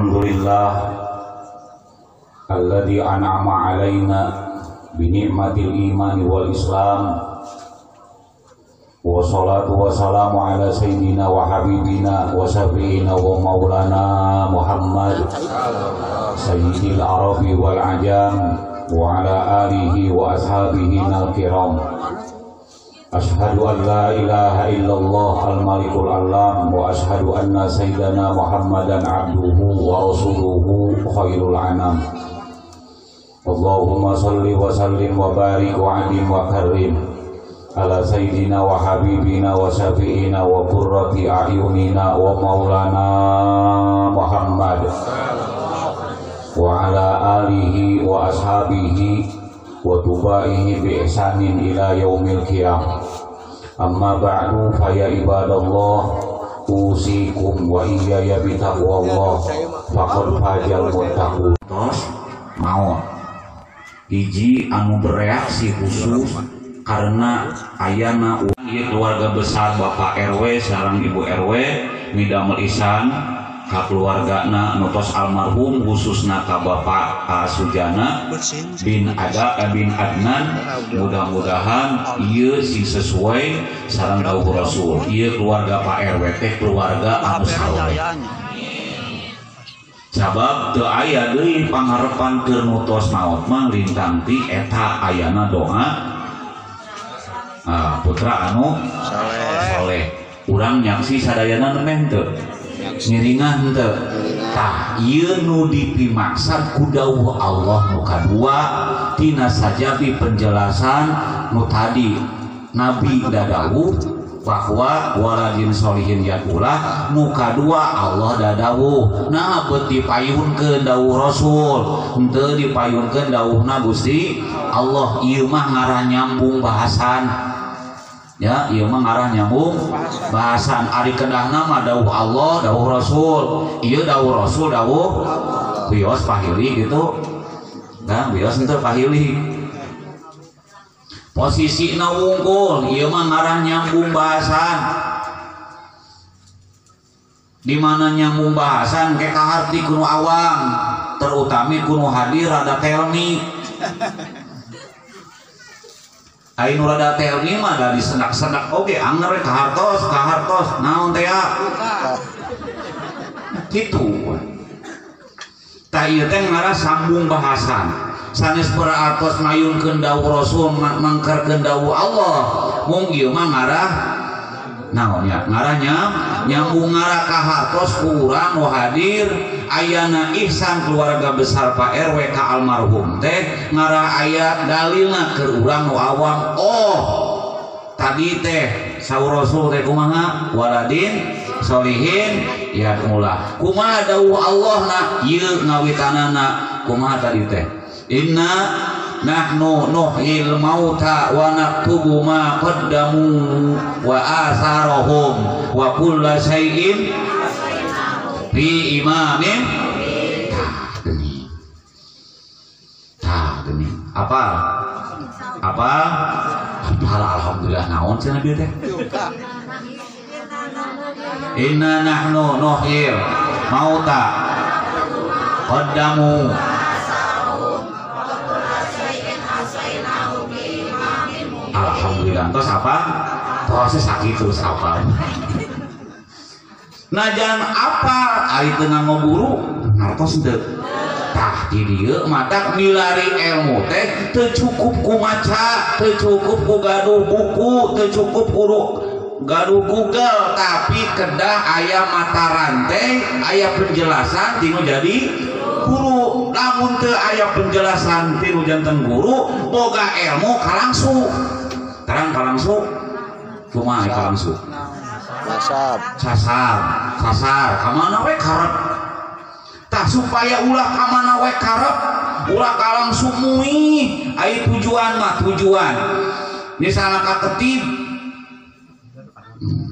Alhamdulillah alladzi an'ama 'alaina bi ni'matil iman wal islam. Wassalatu wassalamu ala sayyidina wa habibina wa syafi'ina wa maulana Muhammad sayyidil arabi wal ajam wa ala alihi wa ashabihi al-kiram. Ashhadu an la ilaha illallah al-malikul alam wa ashhadu anna sayyidana Muhammadan abduhu wa rasuluhu khairul anam. Allahumma salli wa sallim wa barik wa adim wa karrim ala sayyidina wa habibina wa syafi'ina wa qurrati a'yunina wa maulana Muhammad wa ala alihi wa ashabihi wa tubaihi bi ihsanin ila yaumil qiyamah. Amma ba'du, fa ya ibadallah, usikum wa iyaya bi taqwallah faqad fajal muttaqun. Tos maot hiji anu bereaksi khusus karena ayana ieu keluarga besar Bapak RW sareng Ibu RW midamel ihsan ka keluargana nu tos almarhum khususna ka Bapak A Sujana bin Ada bin Adnan. Mudah-mudahan ieu sing sesuai sareng dawuh Rasul. Ieu keluarga Pak RW teh keluarga anu saleh. Sabab teu aya deui pangharepan keur nu tos maot mah lintang ti eta ayana doa putra anu saleh. Urang nyaksi sadayana nemeh teu ngiringan teu. Tah ieu nu dipimaksad ku dawuh Allah nu kadua tina sajabi penjelasan nu tadi Nabi dadawuh bahwa waladin solihin yakulah. Nu kadua Allah dadawuh nah beut dipayunkeun dawuh Rasul henteu dipayunkeun dawuhna Gusti Allah. Ieu mah ngarah nyambung bahasan. Ya, ieu mah ngarah nyambung bahasan. Ari kedahna mah dawuh Allah, dawuh Rasul. Ieu dawuh Rasul, dawuh wios pahili gitu. Nah, wios henteu pahili. Posisina wungkul, ieu mah ngarah nyambung bahasan. Di mana nyambung bahasan ke kaharti kuno awam, terutami kuno hadir rada telmi. Ayo rada telmi mah da disenak-senak oge anger kahartos kahartos naon teh ya kitu. Tah ieu teh ngarah sambung bahasan. Sanes peraatos mayunkeun dawuh Rasul mangkerkeun dawuh Allah. Mung ieu mah ngarah naon ya? Ngarahnya nyambung ngarah kahartos ku urang nu hadir ayana ihsan keluarga besar Pak RW ka almarhum teh ngarah aya dalilna keur urang nu awam. Oh, tadi teh saur Rasul teh kumaha? Waladin solihin yad'ulah. Kumaha dawuh Allah na ieu ngawitanana kumaha tadi teh? Inna nahnu nuhyil mauta wa naktubu ma qaddamu wa atharahum wa kulla syai'in fi imamin. Tah geuning. Tah geuning. Apa? Apa? Apal alhamdulillah naon cenah dieu teh? Inna nahnu nuhyil mauta qaddamu. Alhamdulillah. Terus apa? Proses sakit terus apa? Najan apa? Ari teu nganggo guru ngartos teu. Tah di dieu matak milari ilmu teh teu cukup ku maca, teu cukup ku gaduh buku, teu cukup ku gaduh Google, tapi kedah aya mata rantai, aya penjelasan tinu jadi guru. Lamun teu aya penjelasan tinu janten guru, boga ilmu kalangsu. Terang kalangsu kumaha kalangsu? Sasar. Sasar, sasar kamana we karep. Tah supaya ulah kamana we karep, ulah kalangsu muih. Ai tujuan mah tujuan. Misalna ka ketib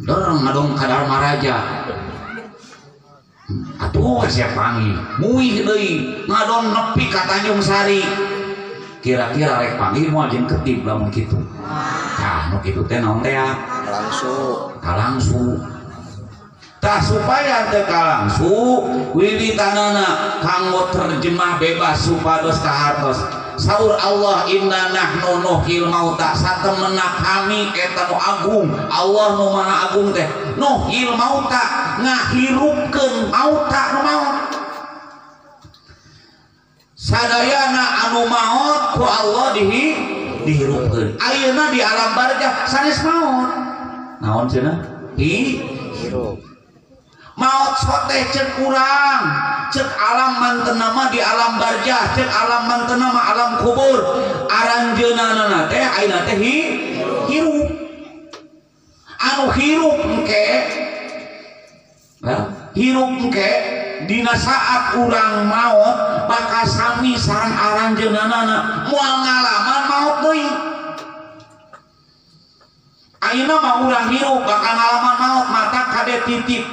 dorong ngadong ka Dharmaraja. Atuh siap panggih, muih deui ngadong nepi ka Tanjung Sari. Kira-kira rek panggih moal jeung ketib lamun kitu. Tah nu kitu teh naon teh? Kalangsu. Kalangsu. Tah supaya teu kalangsu wiwitanana kanggo terjemah bebas supados kahartos. Saur Allah inna nahnu nuhyil mauta, satemena kami eta nu agung, Allah nu maha agung teh nuhyil mauta, ngahirupkeun mauta nu maot. Sadayana anu maot ku Allah dihirupkeun. Ayeuna di alam barzah sanes maot. Naon cenah? Hirup. Maot sote cek urang, cek alam mantenama di alam barjah, cek alam mantenama alam kubur. Aranjeunana teh ayeuna teh hirup. Anu hirup engke, hirup engke dina saat urang maot bakal sami sareng aranjeunana moal ngalaman maot deui. Ayeuna mah urang hirup bakal ngalaman maot, mata kade titip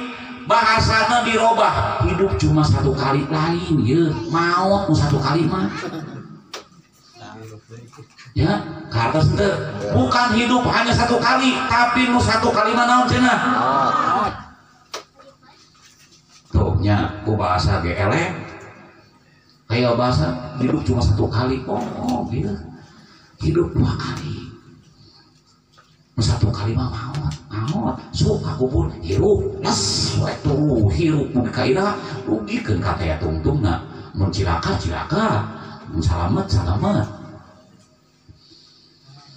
bahasana dirobah, hidup cuma satu kali lain ya, maut satu kali mah ya, kartos ente bukan hidup hanya satu kali, tapi nu satu kali mah naon cenah tuh nya ku bahasa ge eleh kayak bahasa hidup cuma satu kali, oh gitu, hidup dua kali, satu kali mah maut, maut sok ka kubur hirup les we tuh hirup mun kaira rugikeun ka teh tungtungna, mun cilaka cilaka, mun salamet salamet.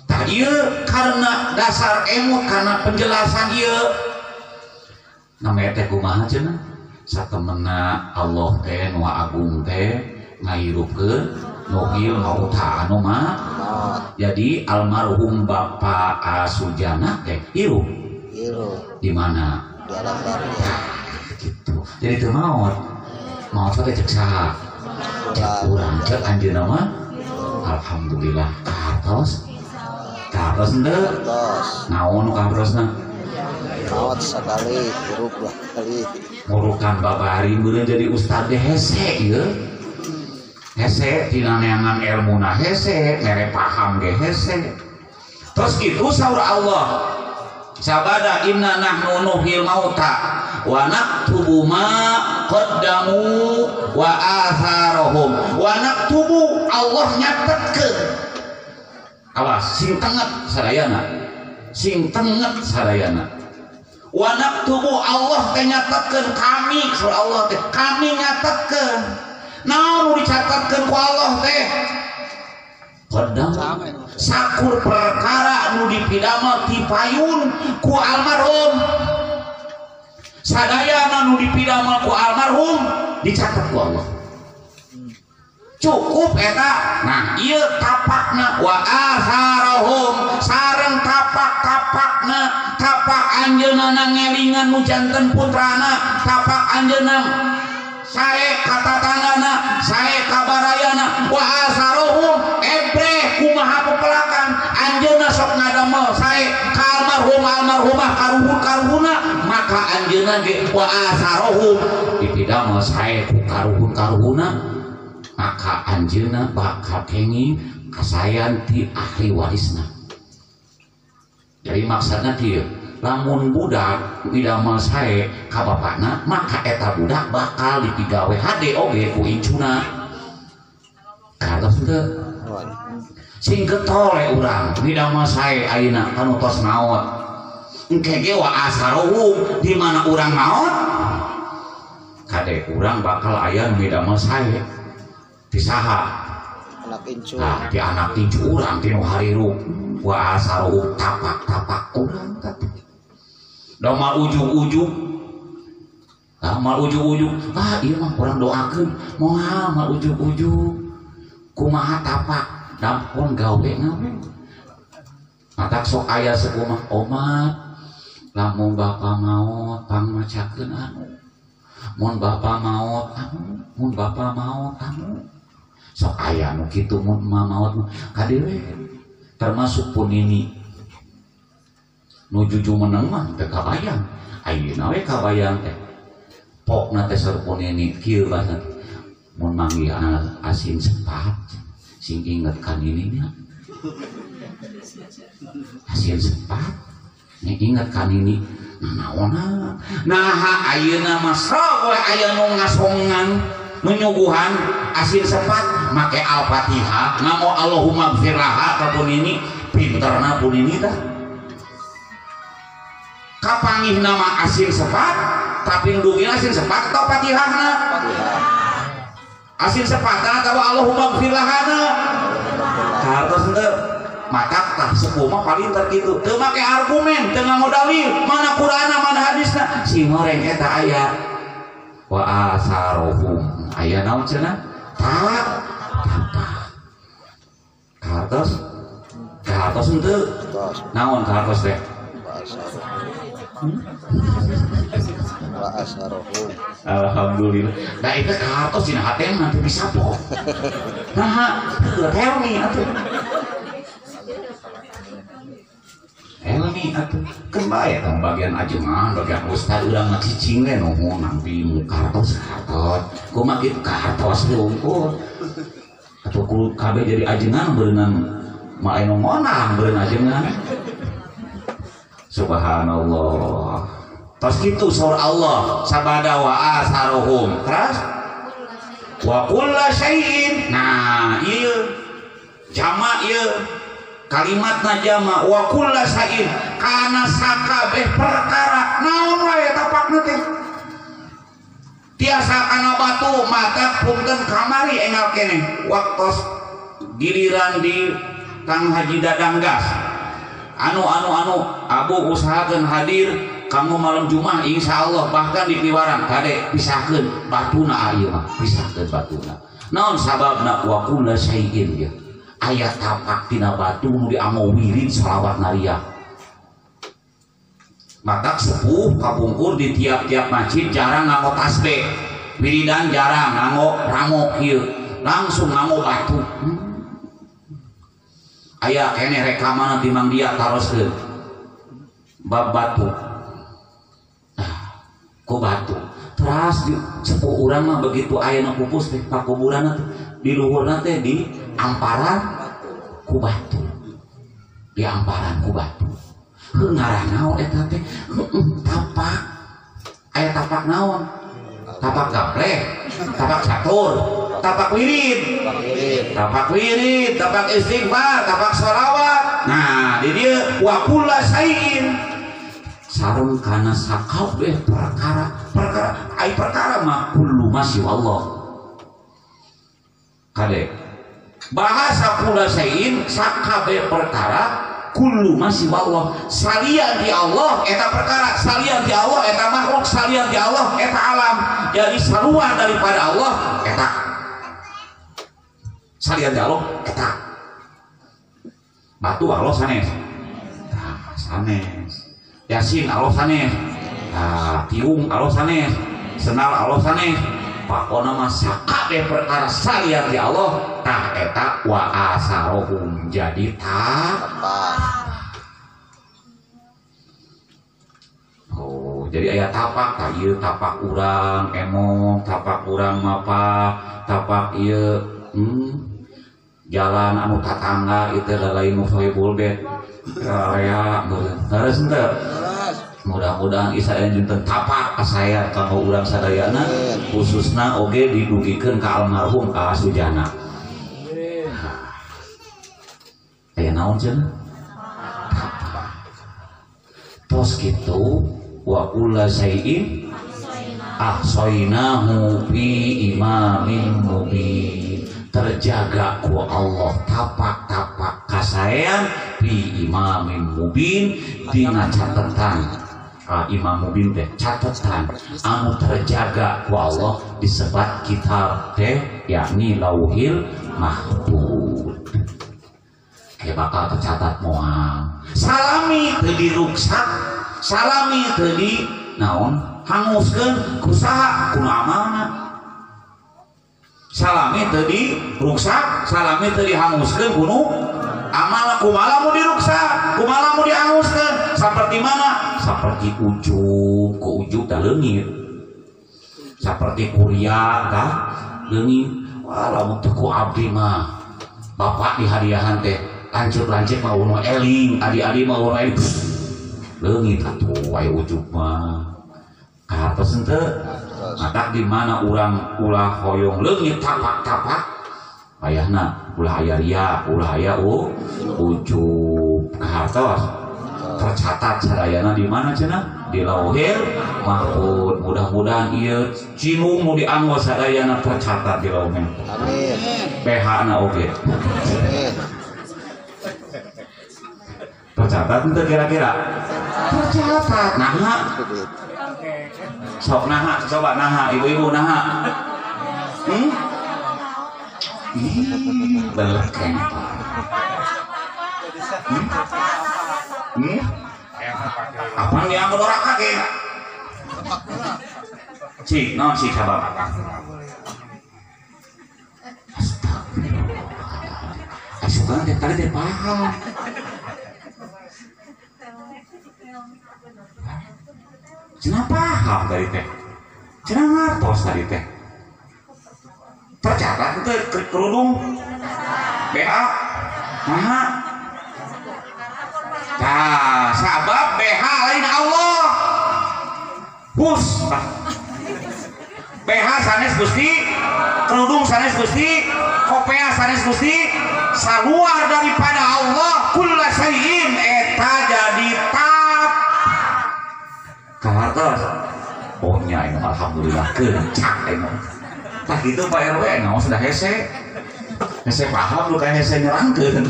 Tah ieu karena dasar emut karena penjelasan ieu namanya teh kumaha cenah satemena Allah teh nu agung teh ngahirupkeun nuhyil mauta anu mah. Jadi almarhum Bapak Asujana teh hirup. Hirup. Di mana? Di alam barzah. Gitu. Jadi teu maot. Maot teh cek saha? Cek urang, cek anjeunna mah. Alhamdulillah kahartos. Kahartos henteu? Naon nu kahartosna? Maot sakali, hirup dua kali. Ngurukan babari meureun jadi ustad teh hese ieu. Hese tina neangan elmuna hese, mere paham ge hese. Terus itu saur Allah sabada inna nahnu nuhyil mauta wa naktubu ma qaddamu wa atharahum. Wa naktubu, Allah nyatetkeun. Awas sing tenget sadayana. Sing tenget sadayana. Wa naktubu, Allah teh nyatetkeun kami, saur Allah teh kami nyatetkeun. Naon nu dicatatkeun ku Allah teh? Qadam sakur perkara nu dipidamel ti payun ku almarhum. Sadayana nu dipidamel ku almarhum dicatat ku Allah. Cukup eta. Nah, ieu tapakna wa atharahum sareng tapak-tapakna, tapak anjeunna ngelingan nu janten putrana, tapak anjeunna sae katatanana, sae kabarayana, wa asarohum ebreh kumaha pepelakan anjeunna sok ngadamel sae ka almarhum almarhumah karuhun karuhuna, maka anjeunna ge wa asarohum dipidamel sae ku karuhun karuhuna, maka anjeunna bakal kenging kasayan ti ahli warisna. Jadi maksudna kieu, lamun budak pidamel sae ka bapana, maka eta budak bakal dipigawe hade oge ku incuna. Kartos teu? Sing getol we urang pidamel sae ayeuna kanu tos maot. Engke ge wa asarohum di mana urang maot kade urang bakal aya nu pidamel sae. Ti saha? Anak incu. Nah, ti anak incu urang ti nu harirup wa asarohum tapak-tapak urang teh. Mal ujung-ujung, ah, mal ujung-ujung, ah iya mah kurang doakeun, moal mal ujung-ujung, kumaha tapak, dampon gawe ngawe, matak sok aya sakumaha omat, lamun bapa maot pangmacakeun anu, mun bapa maot anu, mun bapa maot anu, sok aya nu kitu mun emak maot kadewe, termasuk pun ini. Nu juju meneng mah teu kabayang, ayeuna we kabayang teh pokna teh saur nini kieu bahasa mun manggih asin sepat sing inget kan ininya asin sepat Ini ingat kan ini naonna nah ayeuna mah sok we aya nu ngasongan nu nyuguhan asin sepat make Al-Fatihah ngamo Allahumma gfirlaha ka pun ini pinterna pun ini tah kapangih nama asin sepat tapi ndugina asin sepat atau Fatihahna asin sepat atau Allahumma gfirlahana hartos henteu maka tah sepuh mah palinter kitu teu make argumen teu nganggo dalil mana Qur'anna mana hadisna si goreng eta aya wa asarohum aya naon cenah tak tapak kahartos kahartos henteu naon kahartos teh wa asarohum. Alhamdulillah. Da itu kahartos dina hatena teu bisa po. Naha teu helmi atuh. Helmi atuh keun bae tah bagian ajengan bagian ustad urang mah cicing we nuhun nampi kartos kartos kumaha kitu kartos hungkul atuh ku kabeh jadi ajengan beureunan mah aya nu ngonang beureun ajengan. Subhanallah. Tos kitu saur Allah sabada wa asarohum terus wa kulla syai'in. Nah ieu jama ieu kalimatna jama wa kulla syai'in kana sakabeh perkara naon wae tapakna teh tiasa kana batu mata punten kamari enggal keneh waktos giliran di Kang Haji Dadang Gas anu anu anu abu usahakeun hadir kamu malam Jumat insya Allah bahkan di piwarang kade pisahkeun batuna ieu mah pisahkeun batuna naon sababna wa kulla syai'in ya aya tapak tina batu nu dianggo wirid selawat nariah matak sepuh kapungkur di tiap-tiap masjid jarang nganggo tasbih wiridan jarang nganggo ramo kieu langsung nganggo batu. Aya keneh rekaman ti Mang Dia taroskeun bab batu. Nah, ku batu teras di sepuh urang mah begitu aya nu pupus teh pakuburanna teh di luhurna teh di amparan ku batu di amparan ku batu heuh ngarah naon eta teh tapak aya tapak naon tapak gapleh tapak catur tapak wirid tapak wirid tapak istighfar tapak sholawat. Nah di dieu wa kulla syai'in sareng kana sakabeh perkara perkara ai perkara mah kullu masyi Allah kade bahasa kulla syai'in sakabeh perkara kullu masyi Allah salian di Allah eta perkara salian di Allah eta makhluk salian di Allah eta alam jadi saluar daripada Allah eta salian di Allah eta batu Allah sanes tah sanes Yasin Allah sanes tah tiung Allah sanes senal Allah sanes pakona mah sakabeh perkara salian di Allah tah eta wa asarohum jadi tapak. Oh jadi aya tapak tah ieu tapak urang emong tapak urang mapa tapak ieu jalan anu tatangga itu lain nu sohibul bait area meureun leres henteu. Mudah-mudahan isa janten tapak kasaya kanggo urang sadayana khususna oge didugikeun ka almarhum ka Sujana. Aya naon cenah? Tapak. Tos kitu wa kulla syai'in ahsaynahu fi imamin mubin. Terjaga ku Allah tapak-tapak kasaean fi imamin mubin dina catetan. Imam mubin teh catatan anu terjaga ku Allah disebat kitab teh yakni Lauhil Mahfuz. Kayak bakal tercatat moal salami teu diruksak salami teu di naon hanguskeun ku saha ku amalna salami teu diruksak salami teu dihanguskeun ku nu amalna kumaha mun diruksak kumaha mun dihanguskeun seperti mana seperti ujub ku ujub tah leungit seperti kuria tah leungit wah lamun teu ku abdi mah bapak dihadiahan teh lanjut-lanjut mah uno eling adi-adi mah uno eling Leungit atuh aya ujub mah. Kahartos henteu? Matak di mana urang ulah hoyong leungit tapak-tapak ayahna ulah aya ria, ulah aya ujub. Kahartos tercatat sadayana di mana cenah? Di Lauhil Mahfud. Mudah-mudahan ieu cinung nu dianggo sadayana tercatat di Lauhil. Amin. PH na oge. Amin. Tercatat henteu kira-kira? Tercatat. Naha? Sok naha, coba naha, ibu-ibu naha. Ih, belekeng. Apa yang dianggo doraka ge? Cik, naon sih sabab? Astagfirullah. Asukan teh tadi teh paham. Cenah paham tadi teh. Cenah ngartos tadi teh. Tercatat teh kerudung BA. Maha. Tah, sabab BH lain Allah. Hus. BH sanes Gusti, kerudung sanes Gusti, kopea sanes Gusti, saluar daripada Allah kulla syai'in eta jadi tap. Kahartos. Oh nya ini alhamdulillah kencak ini. Tah gitu Pak RW ngaos sudah hese. Hese paham lu kayak hese nyerangkeun.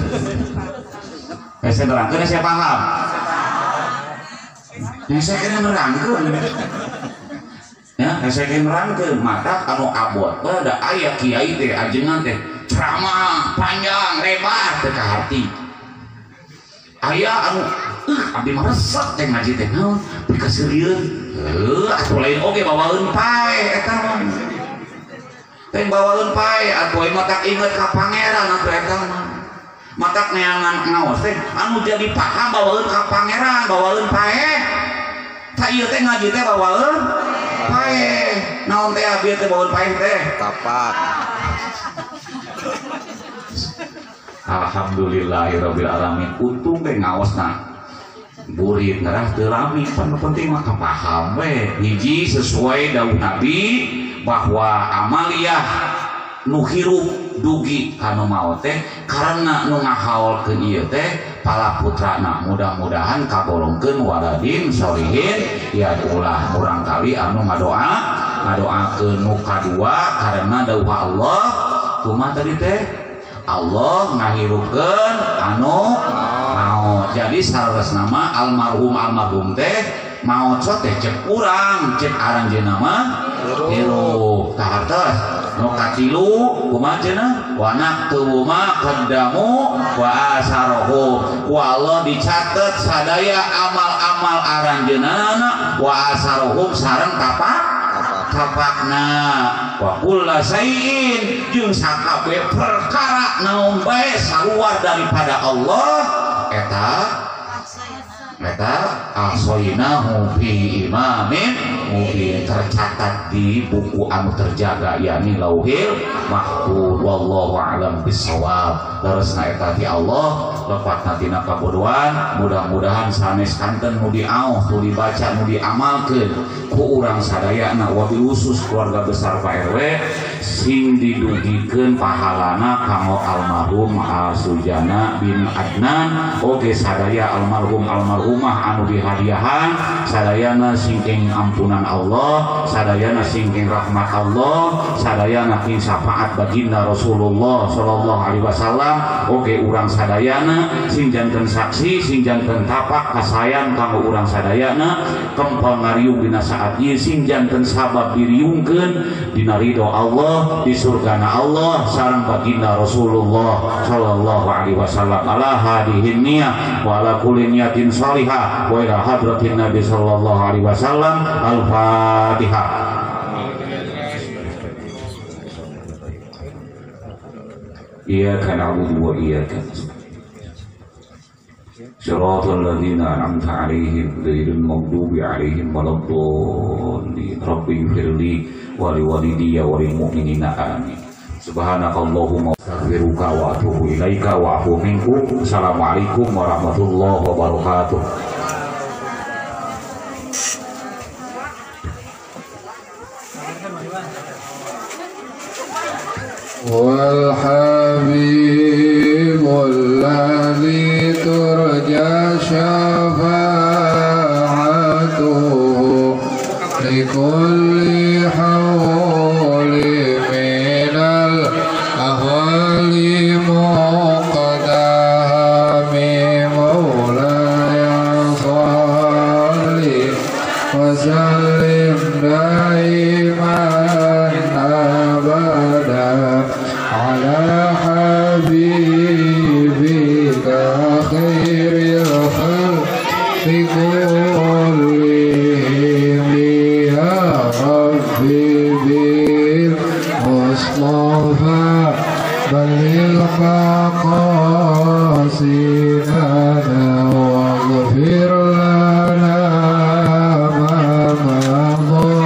Hese nerangkeun hese paham. Hese kena nerangkeun. Ya, hese kena nerangkeun mata anu abot da aya kiai teh ajengan teh ceramah panjang lebar teh kaharti. Aya anu abdi mah resep teh ngaji teh naon pikaseurieun. Heuh atuh lain oge bawaeun pae eta mah. Teh bawaeun pae atuh mah tak inget ka pangeran atuh eta mah. Matak neangan ngaos teh anu jadi paham bawaeun ka pangeran bawaeun pae. Tah ieu teh ngaji teh bawaeun pae. Naon teh abdi teh bawaeun pae teh? Tapak. Alhamdulillahirabbil alamin. Untung teh ngaosna burit ngerah teu lami, pan penting mah kapaham we. Hiji sesuai dawuh Nabi bahwa amaliyah nu hirup dugi kanu maot teh karena nu ngahaolkeun ieu teh pala putrana, mudah-mudahan kagolongkeun waladin sholihin ya ulah murang kali anu ngadoa ngadoakeun nu kadua karena dawuh Allah kumaha tadi teh Allah ngahirupkeun anu maot. Jadi saleresna mah almarhum almarhum teh maot teh cek urang cek aranjeunna mah hirup. Kahartos nu katilu kumaha cenah wa naktubu ma qaddamu wa asarohu. Ku Allah dicatet sadaya amal-amal aranjeunna wa asarohum sareng tapak tapakna wa kulla syai'in jeung sakabeh perkara naon bae saluar daripada Allah eta eta ahsaynahu fi imamin mubin, tercatat di buku anu terjaga yakni Lauhil Mahfuz. Wallahu a'lam bissawab. Leresna eta ti Allah lepatna tina kabodohan, mudah-mudahan sanes kanten nu diaos nu dibaca nu diamalkeun ku urang sadayana wabil khusus keluarga besar Pak RW sing didugikeun pahalana kanggo almarhum Al Sujana bin Adnan oge sadaya almarhum almarhumah anu dihadiahan sadayana singking ampunan Allah, sadayana singking rahmat Allah, sadayana king syafaat baginda Rasulullah sallallahu alaihi wasallam. Oge urang sadayana sing janten saksi sing janten tapak kasayan kanggo urang sadayana kempal ngariung dina saat ieu sing janten sabab diriungkeun dina ridho Allah di surgana Allah sareng baginda Rasulullah sallallahu alaihi wasallam. Ala hadihin niyah wa ala kulli niyatin shalihah wa ila hadratin nabi sallallahu alaihi wasallam. Al-Fatihah. Iyyaka na'budu wa iyyaka nasta'in. Shiratal ladzina an'amta 'alaihim ghairil maghdubi 'alaihim waladdallin. Rabbi ighfirli wa liwalidayya wa lil mu'minina amin. Subhanakallahumma astaghfiruka wa atubu ilaika wa afu minkum. Assalamualaikum warahmatullahi wabarakatuh. والحبيب الذي ترجى شفاعته لكل حول من الأهوال مقدام. مولاي صل وسلم دائما أبدا على حبيبك خير الخلق كلهم. يا ربي بالمصطفى بلغ مقاصدنا واغفر لنا ما مضى.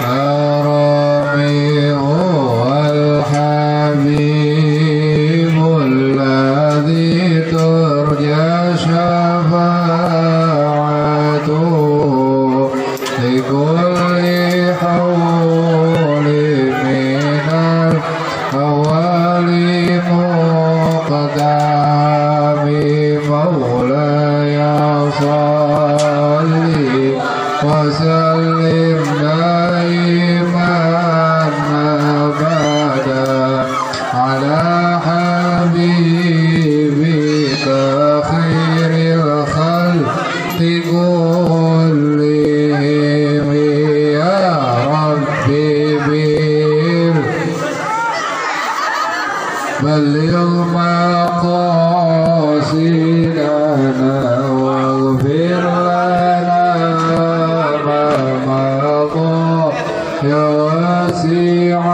كرمي هو الحبيب الذي ترجى شفاعته لكل حول من الأهوال مقدام. مولاي صل وسلم دائما أبدا على حبيبك خير الخلق كلهم. يا ربي بلغ مقاصدنا واغفر لنا ما مضى يا واسع